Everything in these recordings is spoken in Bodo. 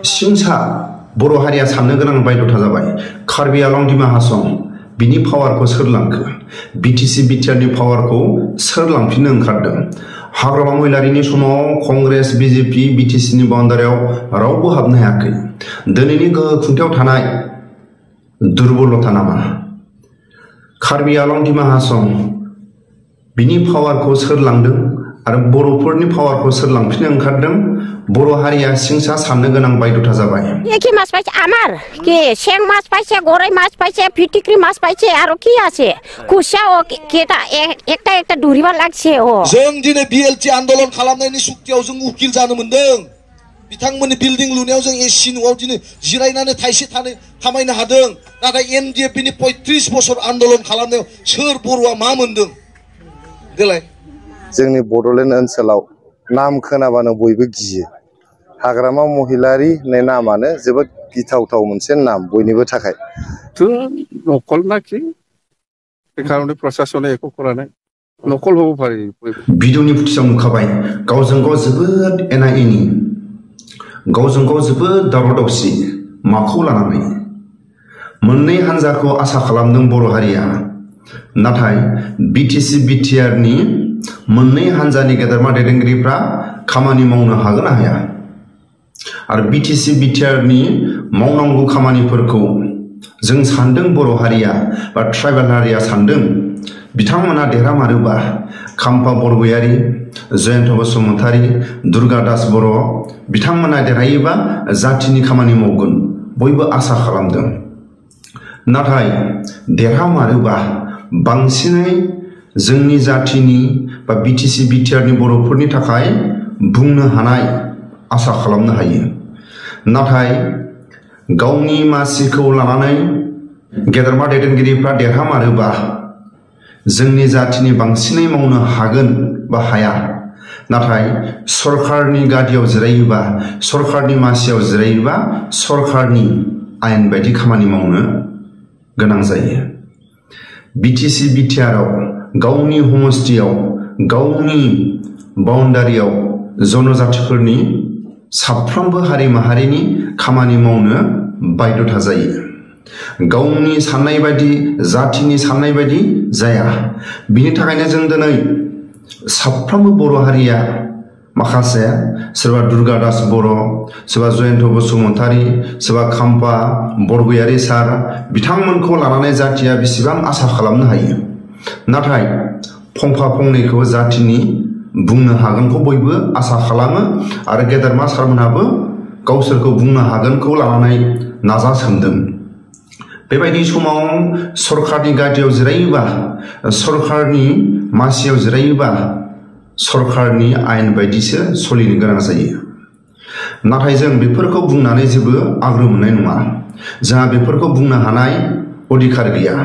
सिंसा बर' हारिया साननो गोनां बायद'था जाबाय कार्बि आलं दिमा हासं बिनि पावारखौ सोर लांखो बिटिसि बिटिआरनि पावारखौ सोर लांफिननो ओंखारदों हाग्रामा महिलारिनि समाव कंग्रेस बिजेपि बिटिसिनि बाउन्डारियाव रावबो हाबनो हायाखै दिनैनि गोहो खुंथायाव थानाय दुर्बलता नामा कार्बि आलं दिमा हासं बिनि पावारखौ सोर लांदों आरो बर'फोरनि पावारखौ सोर लांफिननो ओंखारदों बर' हारिया सिंसा साननो गोनां बायद'था जाबाय কি মাছ পাইছে আমার কি শেং মাছ পাইছে গরই মাছ পাইছে ফিটিকরি মাছ পাইছে আর কি আছে কুশা ও কেটা একটা একটা ডুরিবা লাগছে ও जों दिनै बिएलटि आन्दोलन खालामनायनि सुक्तियाव जों उकिल जानो मोनदों बिथांमोननि बिल्डिं लुनायाव जों एसि न'आव दिनै जिरायनानै थाइसे थानो खामायनो हादों नाथाय एमडिएफनि 35 बोसोर आन्दोलन खालामनायाव सोर बर'आ मा मोनदों देलाय जोंनि बड'लेण्ड ओनसोलाव नाम खोनाबानो बयबो गियो हाग्रामा महिलारि होननाय नामानो जोबोद गिथावथाव मोनसे नाम बयनिबो थाखाय नकल नाखि बे खारणे प्रशासने एखौ करानाय नकल होबो पारि भिडिअनि फुटेजाव नुखाबाय गावजों गाव जोबोद एना एनि गावजों गाव जोबोद दावराव दावसि माखौ लानानै मोननै हान्जाखौ आसा खालामदों बर' हारिया नाथाय बिटिसि बिटिआरनि मोननै हान्जानि गेदेरमा दैदेनगिरिफ्रा खामानि मावनो हागोन ना हाया आरो बिटिसि बिटिआरनि मावनांगौ खामानिफोरखौ जों सानदों बर' हारिया बा ट्राइबेल हारिया सानदों बिथांमोना देरहामारोबा खाम्फा बरगयारी जयन्त बसुमतारी दुर्गा दास बर' बिथांमोना देरहायोबा जातिनि खामानि मावगोन बयबो आसा खालामदों नाथाय देरहामारोबा बांसिनै जोंनि जातिनि बा बिटिसि बिटिआरनि बर'फोरनि थाखाय बुंनो हानाय आसा खालामनो हायो नाथाय गावनि मासिखौ लानानै गेदेरमा दैदेनगिरिफ्रा देरहामारोबा जोंनि जातिनि बांसिनै मावनो हागोन बा हाया नाथाय सरकारनि गादियाव जिरायोबा सरकारनि मासियाव जिरायोबा सरकारनि आयेन बायदि खामानि मावनो गोनां जायो बिटिसि बिटिआरआव गावनि हमस्टियाव गावनि बाउन्डारियाव जनजातिफोरनि साफ्रोमबो हारि माहारिनि खामानि मावनो बायद'था जायो गावनि साननाय बायदि जातिनि साननाय बायदि जाया बिनि थाखायनो जों दिनै साफ्रोमबो बर' हारिया माखासे सोरबा दुर्गा दास बर' सोरबा जयन्त बसुमतारी सोरबा खाम्फा बरगयारी सार बिथांमोनखौ लानानै जातिया बेसेबां आसा खालामनो हायो नाथाय फंफा फंनैखौ जातिनि बुंनो हागोनखौ बयबो आसा खालामो आरो गेदेरमा सारमोनहाबो गावसोरखौ बुंनो हागोनखौ लानानै नाजासोमदों बेबायदि समाव सरकारनि गादियाव जिरायोबा सरकारनि मासियाव जिरायोबा सरकारनि आयेन बायदिसो सोलिनो गोनां जायो नाथाय जों बेफोरखौ बुंनानै जेबो आग्रह मोननाय नङा जोंहा बेफोरखौ बुंनो हानाय अधिकार गैया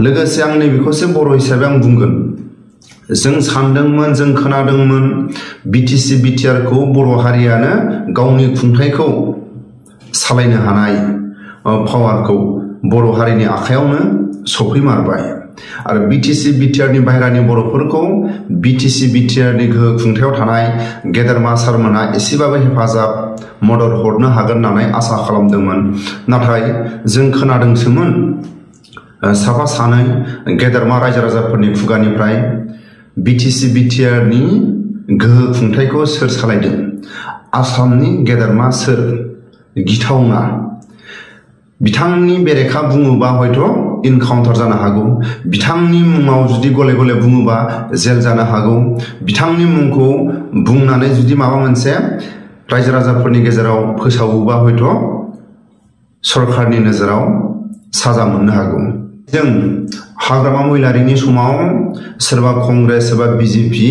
लोगोसे आं नैबेखौसो बर' हिसाबै आं बुंगोन जों सानदोंमोन जों खोनादोंमोन बिटिसि बिटिआरखौ बर' हारियानो गावनि खुंथायखौ सालायनो हानाय पावारखौ बर' हारिनि आखायावनो सफैमारबाय आरो बिटिसि बिटिआरनि बाहेरानि बर'फोरखौ बिटिसि बिटिआरनि गोहो खुंथायाव थानाय गेदेरमा सारमोना एसेबाबो हेफाजाब मदद हरनो हागोन होननानै आसा खालामदोंमोन नाथाय जों खोनादोंसोमोन साफा सानै गेदेरमा रायजो राजाफोरनि खुगानिफ्राय बिटिसि बिटिआरनि गोहो खुंथायखौ सोर सालायदों आसामनि गेदेरमा सोर गिथावना बिथांनि बेरेखा बुङोबा हयथ' इनकाउन्टार जानो हागौ बिथांनि मुङाव जुदि गले गले बुङोबा जेल जानो हागौ बिथांनि मुंखौ बुंनानै जुदि माबा मोनसे रायजो राजाफोरनि गेजेराव फोसावोबा हयथ' सरकारनि नोजोराव साजा मोननो हागौ जों हाग्रामा महिलारिनि समाव सोरबा कंग्रेस सोरबा बिजेपि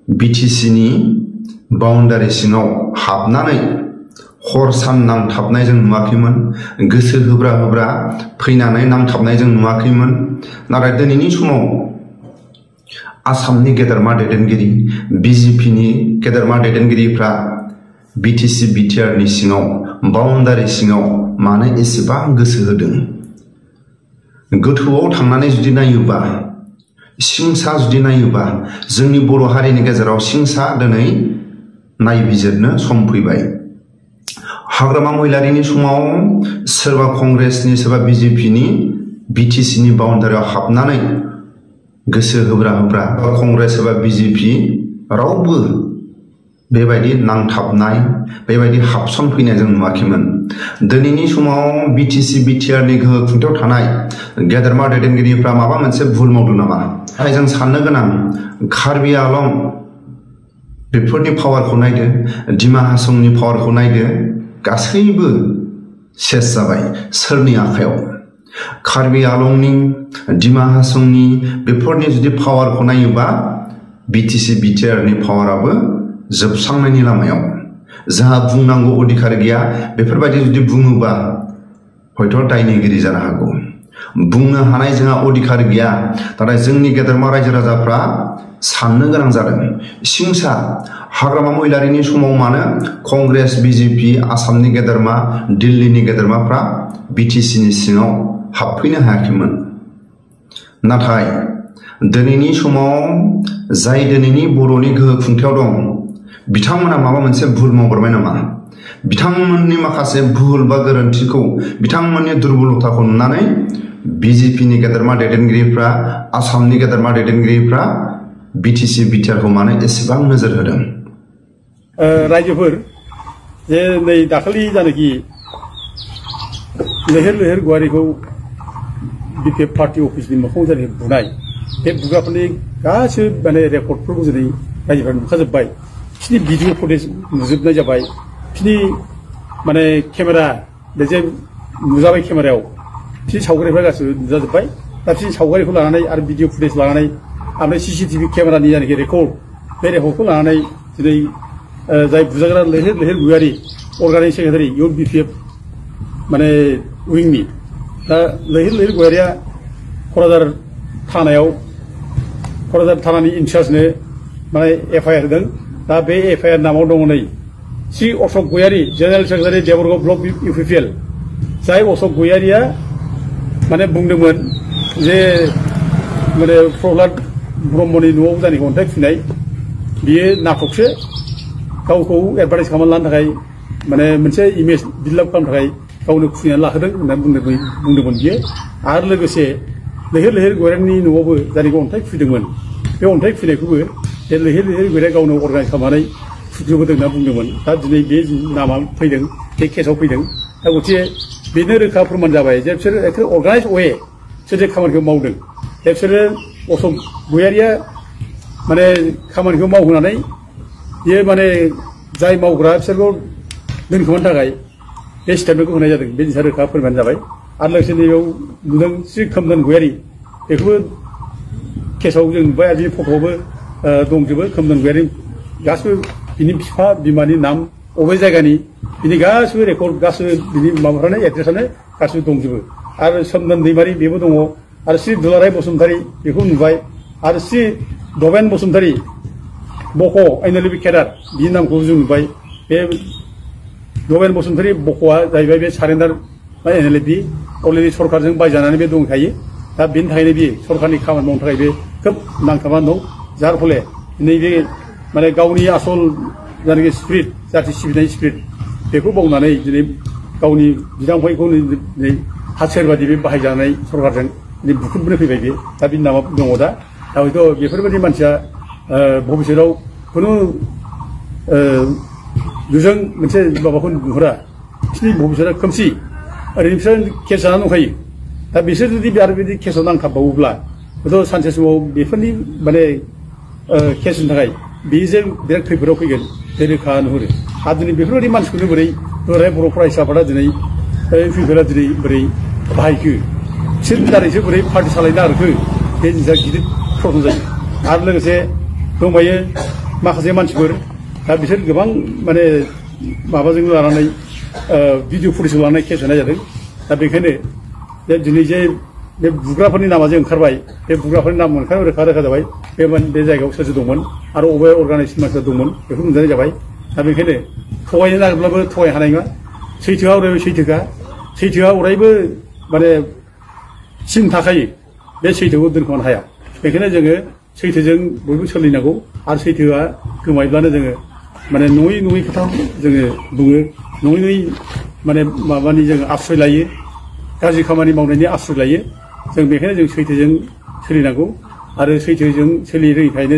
बिटिसिनि बाउन्डारि सिङाव हाबनानै हर सान नांथाबनाय जों नुवाखैमोन गोसो होब्रा होब्रा फैनानै नांथाबनाय जों नुवाखैमोन नाथाय दिनैनि समाव आसामनि गेदेरमा दैदेनगिरि बिजेपिनि गेदेरमा दैदेनगिरिफ्रा बिटिसि बिटिआरनि सिङाव बाउन्डारि सिङाव मानो एसेबां गोसो होदों गोथौआव थांनानै जुदि नायोबा सिंसा जुदि नायोबा जोंनि बर' हारिनि गेजेराव सिंसा दिनै नायबिजिरनो सम फैबाय हाग्रामा महिलारिनि समाव सोरबा कंग्रेसनि सोरबा बिजेपिनि बिटिसिनि बाउन्डारियाव हाबनानै गोसो होब्रा कंग्रेस एबा बिजेपि रावबो बेबायदि नांथाबनाय बेबायदि हाबसन फैनाय जों नुवाखैमोन दिनैनि समाव बिटिसि बिटिआरनि गोहो खुंथायाव थानाय गेदेरमा दैदेनगिरिफ्रा माबा मोनसे भुल मावदों नामा जों साननो गोनां कार्बि आलं बेफोरनि पावारखौ नायदो डिमा हासावनि पावारखौ नायदो गासैबो सेस जाबाय सोरनि आखायाव कार्बि आलंनि डिमा हासावनि बेफोरनि जुदि पावारखौ नायोबा बिटिसि बिटिआरनि पावाराबो जोबस्रांनायनि लामायाव जाहा बुंनांगौ अधिकार गैया बेफोरबायदि जुदि बुङोबा हयथ' दायनिगिरि जानो हागौ बुंनो हानाय जोंहा अधिकार गैया नाथाय जोंनि गेदेरमा रायजो राजाफ्रा साननो गोनां जादों सिंसा हाग्रामा महिलारिनि समाव मानो कंग्रेस बिजेपि आसामनि गेदेरमा दिल्लीनि गेदेरमाफ्रा बिटिसिनि सिङाव हाबफैनो हायाखैमोन नाथाय दिनैनि समाव जाय दिनैनि बर'नि गोहो खुंथायाव दं बिथांमोना माबा मोनसे भुल मावबाय नामा बिथांमोननि माखासे भुल बा गोरोन्थिखौ बिथांमोननि दुर्बलताखौ नुनानै बिजेपिनि गेदेरमा दैदेनगिरिफ्रा आसामनि गेदेरमा दैदेनगिरिफ्रा बिटिसि बिटिआरखौ मानो एसेबां नोजोर होदों रायजोफोर जे नै दाखालि जानोखि लैहोर लैहोर गुवारिखौ बिपिएफ पार्टी अफिसनि मोखाङाव जानो बुनाय बे बुग्राफोरनि गासैबो माने रेकर्डफोरखौ दिनै रायजोफ्रा नुखाजोब्बाय बिसोरनि भिडिअ फुटेज नुजोबनाय जाबाय बिसोरनि माने केमेरा बे जे नुजाबाय केमेरायाव बिसोरनि सावगारिफ्रा गासिबो नुजाजोब्बाय दा बिसोरनि सावगारिखौ लानानै आरो भिडिअ फुटेज लानानै ओमफ्राय सीसीटीवी केमेरानि जायनाखि रेकर्ड बे रेकर्डखौ लानानै दिनै जाय बुजाग्रा लैहोर लैहोर गुवारि अर्गानिक सेक्रेटारि इउथ बिपिएफ माने उइंनि दा लैहोर लैहोर गुवारिया क'क्राझार थानानि इनचार्जनो माने एफआइआर होदों दा बे एफआइआर नामाव दङ नै Shri Ashok Gayari general secretary Debargaon block UPPL जाय अशोक गयारिया माने बुंदोंमोन जे माने प्रह्लाद ब्रह्मनि न'आव जानायखौ अन्थाइ खुनाय बियो नाटकसो गावखौ एडभार्टाइज खालामनानै लानो थाखाय माने मोनसे इमेज बिल्डआप खालामनो थाखाय गावनो खुलिनानै लाहोदों होननानै बुंदोंमोन बियो आरो लोगोसे लैहोर लैहोर गयारिनि न'आवबो जायखौ अन्थाइ खुदोंमोन बे अन्थाइ खुनायखौबो बे लैहोर लैहोर गयारिया गावनो अर्गानाइज खालामनानै खुजोबोदों होनना बुंदोंमोन दा दिनै बे नामा फैदों बे केसाव फैदों दा गथिखे बेनो रोखा फोरमान जाबाय जे बिसोर एखे अर्गानाइज वे बिसोर जे खामानिखौ मावदों दा बिसोरो अशोक गयारिया माने खामानिखौ मावहोनानै बियो माने जाय मावग्रा बिसोरखौ दोनखोमानो थाखाय बे स्टेटमेन्टखौ होनाय जादों बे जिनिसा रोखा फोरमान जाबाय आरो लोगोसे नैबेयाव नुदों श्री खोमदोन गयारी बेखौबो केसाव जों नुबाय आरो बिनि फट'आवबो दंजोबो खोमदोन गयारी गासिबो बिनि बिफा बिमानि नाम अबे जायगानि बिनि गासिबो रेकर्ड गासिबो बिनि माबाफ्रानो एड्रेसानो गासिबो दंजोबो आरो सोमदोन दैमारि बेबो दङ आरो श्री दुलाराय बसुमतारी बेखौ नुबाय आरो श्री दबेन बसुमतारी बक' एनएलपि केडार बिनि नामखौ जों नुबाय बे दबेन बसुमतारी बक'आ जाहैबाय बे सारेन्डार एनएलपि अलरेडि सरकारजों बायजानानै बे दंखायो दा बेनि थाखायनो बियो सरकारनि खामानि मावनो थाखाय बे खोब नांथाबनानै दं जार फले नैबे माने गावनि आसल जायनाखि स्पिरिट जाथि सिबिनाय स्पिरिट बेखौ बावनानै दिनै गावनि बिदा फंबायखौ दिनै हाथियार बादि बे बाहायजानाय सरकारजों दिनै बुख्रुबनो फैबाय बे दा बिनि नामा दङ दा हयथ' बेफोरबायदि मानसिया भबिष्यताव खुनु गोजों मोनसे माबाखौ नुहुरा बिसोरनि भबिष्यता खोमसि ओरैनो बिसोर केस जानानै दंखायो दा बिसोर जुदि आरो बिदि केसाव नांथाबबावोब्ला हयथ' सानसे समाव बेफोरनि माने केसनि थाखाय बेजों बिराद खैफोदाव फैगोन बे रोखा नुहुरो आरो दिनै बेफोरबायदि मानसिखौनो बोरै दुलाराय बर' फरायसाफोरा दिनै फैफोरा दिनै बोरै बाहायखो बिसोरनि दारैसो बोरै पार्टि सालायनो नागिरखो बे जिनिसा गिदिर प्रब्लेम जायो आरो लोगोसे दंबायो माखासे मानसिफोर दा बिसोर गोबां माने माबाजों लानानै भिडिअ फुटेजखौ लानानै केस होनाय जादों दा बेखायनो जे दिनै जे बे बुग्राफोरनि नामा जे ओंखारबाय बे बुग्राफोरनि नाम ओंखारनाय रोखा रोखा जाबाय बे जायगायाव सोर दंमोन आरो अबे अर्गानाइजेसन मानसिया दंमन बेखौ नुजानाय जाबाय दा बेखायनो थगायनो नागिरब्लाबो थगायनो हानाय नङा सैथोआ अरायबो सैथोआ अरायबो माने सिन थाखायो बे सैथोखौ दोनखोमानो हाया बेखायनो जोङो सैथोजों बयबो सोलिनांगौ आरो सैथोआ गोमायोब्लानो जोङो माने नङै खोथा जोङो बुङो नङै माने माबानि जों आश्रय लायो गाज्रि खामानि मावनायनि आश्रय लायो जों बेखायनो जों सैथोजों सोलिनांगौ आरो सैथोजों सोलिरोङैखायनो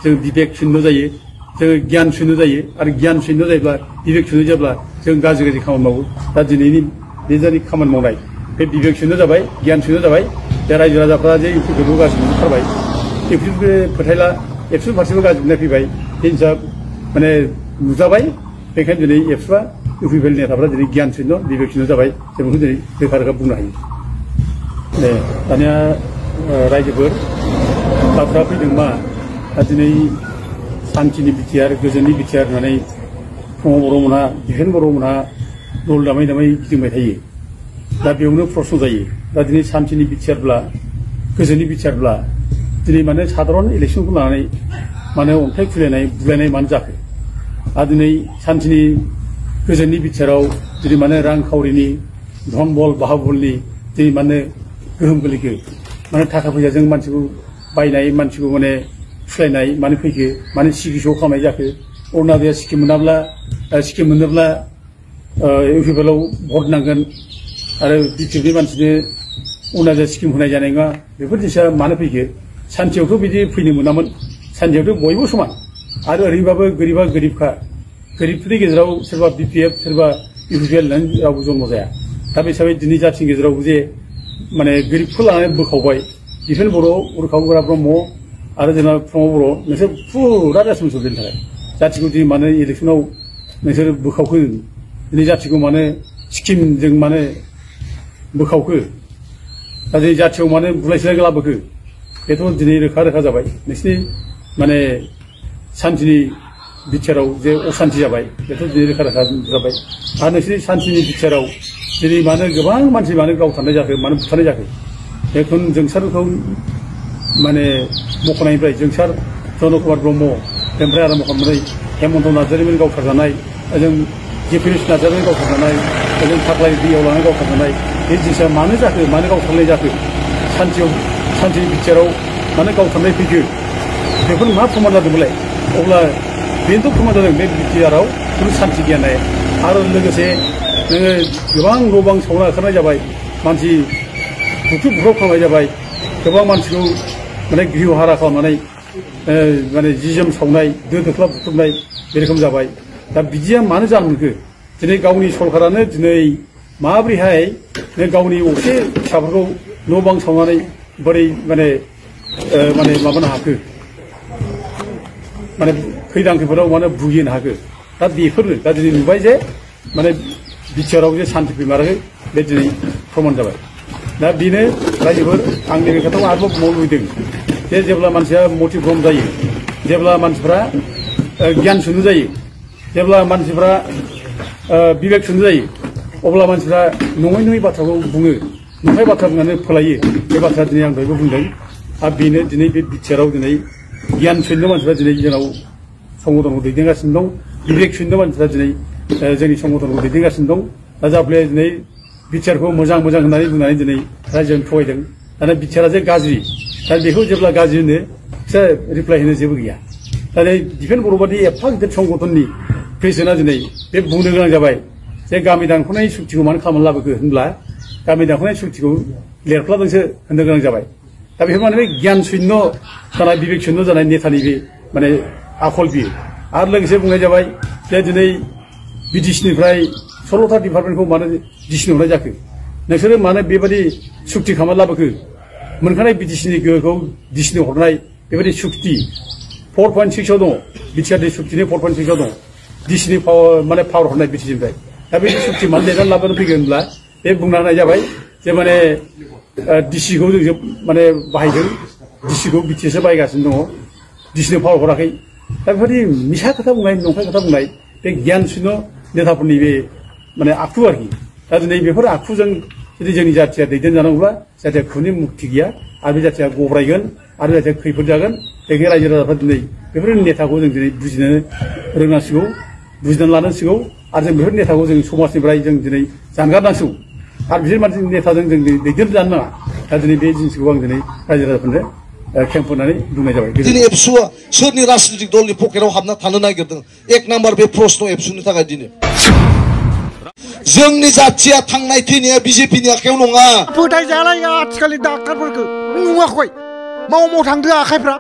जों बिबेक शून्य जायो जोङो गियान शून्य जायो आरो गियान शून्य जायोब्ला बिबेक शून्य जाब्ला जों गाज्रि खामानि मावो दा दिनैनि बे जानि खामानि मावनाय बे बिबेक शून्य जाबाय गियान शून्य जाबाय दा रायजो राजाफ्रा जे इउपिपिएलखौ गाज्रि नुथारबाय इउपिपिएलखौ फोथायला एबसु फारसेबो गाज्रि नुनाय फैबाय हिंसा माने नुजाबाय बेखायनो दिनै एबसुआ इउपिपिएल नेताफ्रा दिनै गियान शून्य बिबेक शून्य जाबाय जों बेखौ दिनै रोखा रोखा बुंनो हायो दानिया रायजोफोर बाथ्रा फैदों मा दा दिनै शान्तिनि बिटिआर गोजोननि बिटिआर होननानै प्रमद बर'मोनहा दिपेन बर'मोनहा दल दामै गिदिंबाय थायो दा बेयावनो प्रश्न जायो दा दिनै शान्तिनि बिटिआरब्ला गोजोननि बिटिआरब्ला दिनै माने साधारन इलेक्सनखौ लानानै माने अन्थाइ खुलायनाय बुलायनाय मानो जाखो आरो दिनै शान्तिनि गोजोननि बिटिआराव दिनै माने रांखावरिनि धन बल बाहाबलनि दिनै माने गोहोम गोलैखो माने थाखा फैसाजों मानसिखौ बायनाय मानसिखौ माने फुस्लायनाय मानो फैखो माने सिकित्सा खालामनाय जाखो अरुणादया स्किम मोनोब्ला इउपिपिएलआव भट नांगोन आरो बिटिआरनि मानसिनो अरुणादया स्किम होनाय जानाय नङा बेफोर जिनिसा मानो फैखो सान्थियावथ' बिदि फैनो मोनामोन सान्थियावथ' बयबो समान आरो ओरैबाबो गोरिबा गोरिबखा गोरिबफोरनि गेजेराव सोरबा बिपिएफ सोरबा इउपिपिएल होननानै रावबो जन्म जाया दा बे हिसाबै दिनै जाथिनि गेजेराव जे माने गोरिबखौ लानानै बोखावबाय दिपेन बर' उरखाव गोरा ब्रह्म आरो जोंना प्रमद बर' नोंसोर फुरा रेसपन्सिबल बेनि थाखाय जाथिखौ दिनै मानो इलेक्सनाव नोंसोर बोखावखो दिनै जाथिखौ मानो स्किमजों माने बोखावखो दा दिनै जाथियाव मानो बुलाय सोलाय लाबोखो बेथ' दिनै रोखा जाबाय नोंसिनि माने शान्तिनि बिटिआराव जे अशान्ति जाबाय बेथ' दिनै रोखा जाबाय आरो नोंसिनि शान्तिनि बिटिआराव दिनै मानो गोबां मानसि मानो गावथारनाय जाखो मानो बुथारनाय जाखो बेखौनो जोंसारखौ माने मख'नायनिफ्राय जोंसार जन कुमार ब्रह्म बेनिफ्राय आरम्भ खालामनानै हेमन्त नार्जारिमोन गावथारजानाय ओजों जेपिनिस नार्जारिमोन गावथारजानाय ओजों थाख्लाय दैयाव लानानै गावथारजानाय बे जिनिसा मानो जाखो मानो गावथारनाय जाखो शान्तिनि बिटिआराव मानो गावथारनाय फैखो बेफोर मा प्रमान जादोंमोनलाय अब्ला बेनोथ' प्रमान जादों बे बिटिआराव खुनु शान्ति गैया होननाय आरो लोगोसे नोङो गोबां न' बां सावना ओंखारनाय जाबाय मानसि बुख्रुब खालामनाय जाबाय गोबां मानसिखौ माने गृह हारा खालामनानै माने जि जोम सावनाय दो दोख्ला बुख्रुबनाय बे रोखोम जाबाय दा बिदिया मानो जानो मोनखो दिनै गावनि सरकारानो दिनै माबोरैहाय गावनि असे फिसाफोरखौ न' बां सावनानै बोरै माने माबानो हाखो माने खैदां खैफोदाव माने भुगिनो हाखो दा बेफोरनो दा दिनै नुबाय जे माने बिटिआराव जे शान्ति फैमाराखै बे दिनै प्रमान जाबाय दा बेनो रायजोफोर आं नैबे खोथाखौ आरोबाव बुंबावनो लुबैदों जे जेब्ला मानसिया मटिभ्रम जायो जेब्ला मानसिफ्रा गियान शून्य जायो जेब्ला मानसिफ्रा बिबेक शून्य जायो अब्ला मानसिफ्रा नङै बाथ्राखौ बुङो नंखाय बाथ्रा बुंनानै फोलायो बे बाथ्रा दिनै आं दहायबो बुंदों आरो बेनो दिनै बे बिटिआराव दिनै गियान शून्य मानसिफ्रा दिनै जोंनाव संगठनखौ दैदेनगासिनो दं बिबेक शून्य मानसिफ्रा दिनै जोंनि संगठनखौ दैदेनगासिनो दं दा जाफ्ले दिनै बिटिआरखौ मोजां होननानै बुंनानै दिनै रायजोआव थगायदों दाना बिटिआरा जे गाज्रि दा बेखौ जेब्ला गाज्रि होनो बिसोर रिप्लाय होनो जेबो गैया दा दिपेन बर' बादि एफा गिदिर संगठननि प्रेसिडेन्टआ दिनै बे बुंनो गोनां जाबाय जे गामि दानख'नाय सुक्तिखौ मानो खालामनानै लाबोखो होनब्ला गामि दानख'नाय सुक्तिखौ लिरख्लाबोसो होननो गोनां जाबाय दा बेफोर माने बे गियान शून्य जानाय बिबेक शून्य जानाय नेतानि बे माने आखल बियो आरो लोगोसे बुंनाय जाबाय जे दिनै बिटिसिनिफ्राय 16था डिपार्टमेन्टखौ मानो डिसिनो हरनाय जाखो नोंसोरो मानो बेबायदि सुक्ति खालामनानै लाबोखो मोनखानाय बिटिसिनि गोहोखौ डिसिनो हरनाय बेबायदि सुक्ति 4.6 आव दङ बिटिआरनि सुक्तिनि 4.6 आव दङ डिसिनि माने पावार हरनाय बिटिसिनिफ्राय दा बे सुक्ति मानो लिरनानै लाबोनो फैगोन होनब्ला बे बुंना होनाय जाबाय जे माने डिसिखौ जों माने बाहायदों डिसिखौ बिटिएसआ बाहायगासिनो दङ डिसिनो पावार हराखै दा बेबायदि मिसा खोथा बुंनाय नंखाय खोथा बुंनाय बे गियान शून्य नेताफोरनि बे माने आखु आरोखि दा दिनै बेफोर आखुजों जुदि जोंनि जाथिया दैदेनजानांगौब्ला जाथिया खुनि मुक्ति गैया आरो बे जाथिया गब्रायगोन आरो जाथिया खैफोद जागोन बेखायनो रायजो राजाफ्रा दिनै बेफोर नेताखौ जों दिनै बुजिनो रोंनांसिगौ बुजिनानै लानांसिगौ आरो जों बेफोर नेताखौ जों समाजनिफ्राय जों दिनै जानगारनांसिगौ आरो बिसोर मानसि नेताजों जों दैदेनजानो नाङा दा दिनै बे जिनिसखौ आं दिनै रायजो राजाफोरनो खेंफोरनानै बुंनाय जाबाय दिनै एबसुआ सोरनि राजनीतिक दलनि पकेटाव हाबना थानो नागिरदों एक नाम्बार बे प्रश्न एबसुनि थाखाय दिनै जोंनि जाथिया थांनाय थैनाया बिजेपिनि आखायाव नङा फोथायजालाया आथिखालनि डाक्टारफोरखौ नुवाखै माव थांदो आखाइफ्रा